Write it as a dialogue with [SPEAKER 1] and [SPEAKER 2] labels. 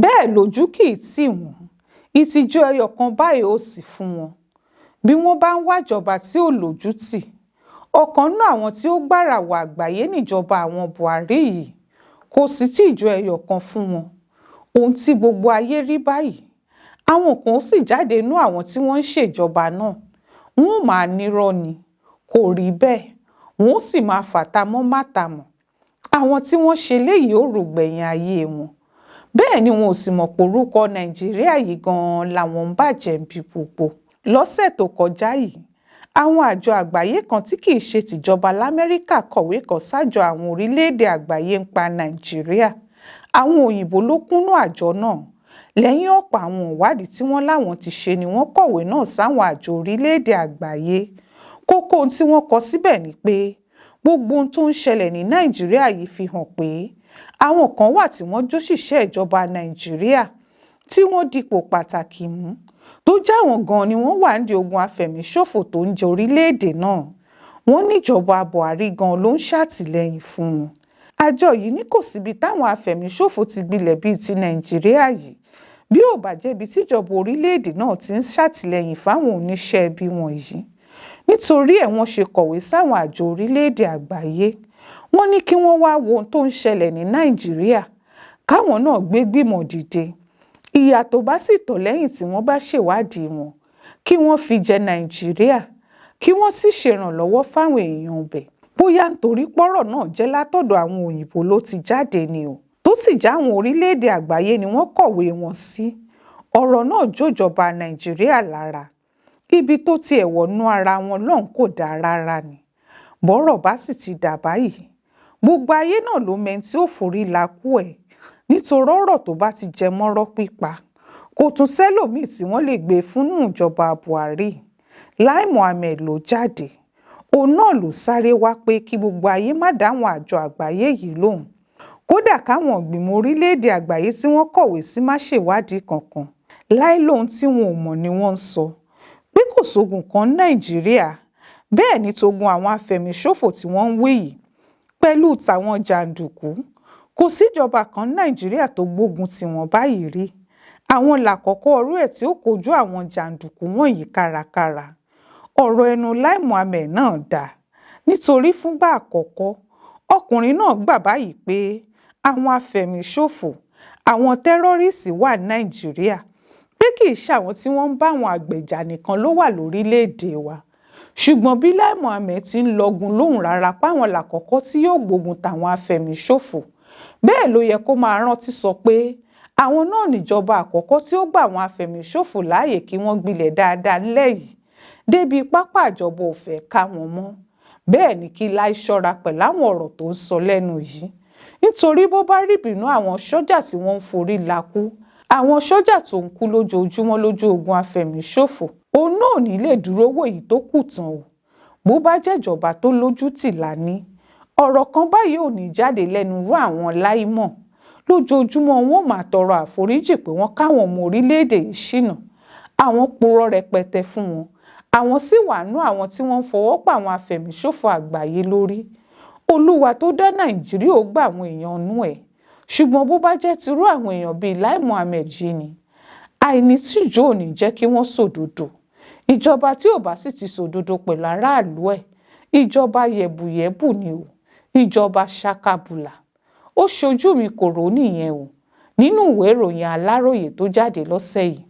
[SPEAKER 1] Bẹ́ẹ̀ lójú kì í tì wọ́n, ìtìjú ẹyọ kan báyìí ò sí fún wọn. Bí wọ́n bá ń wájọba tí ò lójútì, ọ̀kan nínú àwọn tí ó gbàràwọ̀ àgbáyé níjọba àwọn Buhari yìí. Kò sí tìjú ẹyọ kan fún wọn. Ohun tí gbogbo ayé rí báyìí, àwọn kan ó sì jáde nínú àwọn tí wọ́n ń ṣèjọba náà, wọn ó máa nírọ́ ni, kò rí bẹ́ẹ̀, wọn ó sì máa fàtàmọ́ mátàmọ́. Àwọn tí wọ́n ṣe léyìí ó rògbẹ̀yìn ayé wọn. Bẹ́ẹ̀ ni wọn ò sì mọ̀ porúkọ Nàìjíríà yìí gan-an làwọn ń bàjẹ́ níbi gbogbo. Lọ́sẹ̀ tó kọjá yìí, àwọn àjọ àgbáyé kan tí kì í ṣe tìjọba lamẹ́ríkà kọ̀wé kan sájọ àwọn orílẹ̀-èdè àgbáyé ń pa Nàìjíríà. Àwọn òyìnbó ló kúnnú àjọ náà. Lẹ́yìn ọ̀pọ̀ àwọn ìwádìí tí wọ́n láwọn ti ṣe ni wọ́n kọ̀wé náà sáwọn àjọ orílẹ̀-èdè àgbáyé. Kókó ohun tí wọ́n kọ síbẹ̀ ni pé gbogbo ohun tó ń ṣẹlẹ̀ ní Nàìjíríà yìí fi hàn pé àwọn kan wà tí wọ́n jóṣìṣẹ́ ìjọba Nàìjíríà tí wọ́n dipò pàtàkì mú, tó jáwọn gan-an ni wọ́n wà nídìí ogun àfẹ̀míṣòfò tó ń jẹ orílẹ̀-èdè náà. Wọ́n níjọba Buhari gan-an ló ń ṣàtìlẹ́yìn fún wọn. Àjọ yìí ní kò síbi táwọn afẹ̀míṣòfò ti gbilẹ̀ bíi ti Nàìjíríà yìí, bí ò bá jẹ́bi tíjọba orílẹ̀-èdè náà ti ń ṣàtìlẹ́yìn fáwọn oníṣẹ́ ibi wọ̀nyí. Nítorí ẹ̀ wọ́n ṣe kọ̀wé sáwọn àjọ orílẹ̀-èdè àgbáyé. Wọ́n ní kí wọ́n wáá wo ohun tó ń ṣẹlẹ̀ ní Nàìjíríà, káwọn náà gbé gbìmọ̀ dìde. Ìyà tó bá sì tọ́ lẹ́yìn tí wọ́n bá ṣèwádìí wọn, kí wọ́n fi jẹ Nàìjíríà, kí wọ́n sì ṣèrànlọ́wọ́ fáwọn èèyàn ibẹ̀. Bóyá nítorí pọ́rọ̀ náà jẹ́ látọ̀dọ̀ àwọn òyìnbó ló ti jáde ni o, tó sì jáwọn orílẹ̀-èdè àgbáyé ni wọ́n kọ̀wé wọn sí, ọ̀rọ̀ náà jọ̀jọba Nàìjíríà lára. Ibi tó tiẹ̀ wọnú ara wọn lọ́hùn kò dáa rárá ni. Bọ́rọ̀ bá sì ti dà báyìí, gbogbo ayé náà ló mẹ́ni tí ó forí lakú ẹ̀, nítorí ọ̀rọ̀ tó bá ti jẹ mọ́rọ́ pípa, kò tún sẹ́lòmíì tí wọ́n lè gbé e fún ìjọba Buhari. Lai Mohammed ló jáde, òun náà ló sáré wá pé kí gbogbo ayé má dáwọn àjọ àgbáyé yìí lóhùn, kódà káwọn ìgbìmọ̀ orílẹ̀-èdè àgbáyé tí wọ́n kọ̀wé sí má ṣèwádìí kankan. Láì lóhun tí wọn ò mọ̀ ni wọ́n ń sọ pé kò sógun kan ní Nàìjíríà. Bẹ́ẹ̀ ni tógun àwọn afẹ̀míṣòfò tí wọ́n ń wí yìí pẹ̀lú tàwọn jàǹdùkú, kò síjọba kan ní Nàìjíríà tó gbógun tì wọ́n báyìí rí. Àwọn lákọ̀ọ́kọ́ irú ẹ̀ tí ó kojú àwọn jàǹdùkú wọ̀nyí kárakára. Ọ̀rọ̀ ẹnu Lai Mohammed náà dáa, nítorí fúngbà àkọ́kọ́, ọkùnrin náà gbà báyìí pé àwọn afẹ̀míṣòfò, àwọn tẹ́rọ́rìstì wà ní Nàìjíríà, pé kì í ṣàwọn tí wọ́n ń bá àwọn àgbẹ̀ jà nìkan ló wà lórílẹ̀-èdè wa. Ṣùgbọ́n bí Lai Mohammed ti ń lọgun lóhùn rárá páwọn lákọ̀ọ́kọ́ tí yóò gbógun táwọn afẹ̀míṣòfò, bẹ́ẹ̀ ló yẹ kó máa rántí sọ pé àwọn náà níjọba àkọ́kọ́ tí ó gba àwọn afẹ̀míṣòfò láàyè kí wọ́n gbilẹ̀ dáadáa nílẹ̀ yìí débi pápá ìjọba ò fẹ́ẹ́ ká wọn mọ́. Bẹ́ẹ̀ ni kí Lai ṣọ́ra pẹ̀lú àwọn ọ̀rọ̀ tó ń sọ lẹ́nu yìí, nítorí bó bá rí ìbínú àwọn sójà tí wọ́n ń forí lakú, àwọn sójà tó ń kú lójoojúmọ́ lójú ogun afẹ̀míṣòfò, òun náà ò ní lè dúró wòyí tó kù tán o. Bó bá jẹ́jọba tó lójútì la ní, ọ̀rọ̀ kan báyìí ò ní jáde lẹ́nu irú àwọn Lai mọ́. Lójoojúmọ́ wọn ó máa tọrọ àforíjì pé wọ́n káwọn ọmọ orílẹ̀-èdè yìí ṣìnà, àwọn purọ́ rẹpẹtẹ fún wọn, àwọn sì wà nú àwọn tí wọ́n ń fọwọ́ pa àwọn afẹ̀míṣòfò àgbáyé lórí. Olúwa tó dá Nàìjíríà ó gba àwọn èèyàn inú ẹ̀. Ṣùgbọ́n bó bá jẹ́ tirú àwọn èèyàn bíi Lai Mohammed yìí ni, àìnítìjú ò ní jẹ́ kí wọ́n sòdodo. Ìjọba tí ò bá sì ti sòdodo pẹ̀lú aráàlú ẹ̀, ìjọba yẹ̀bùyẹ̀bù ni o, ìjọba ṣakabùlà. Ó ṣojú mi kò rò nìyẹn o, nínú ìwé ìròyìn Aláròye tó jáde lọ́sẹ̀ yìí.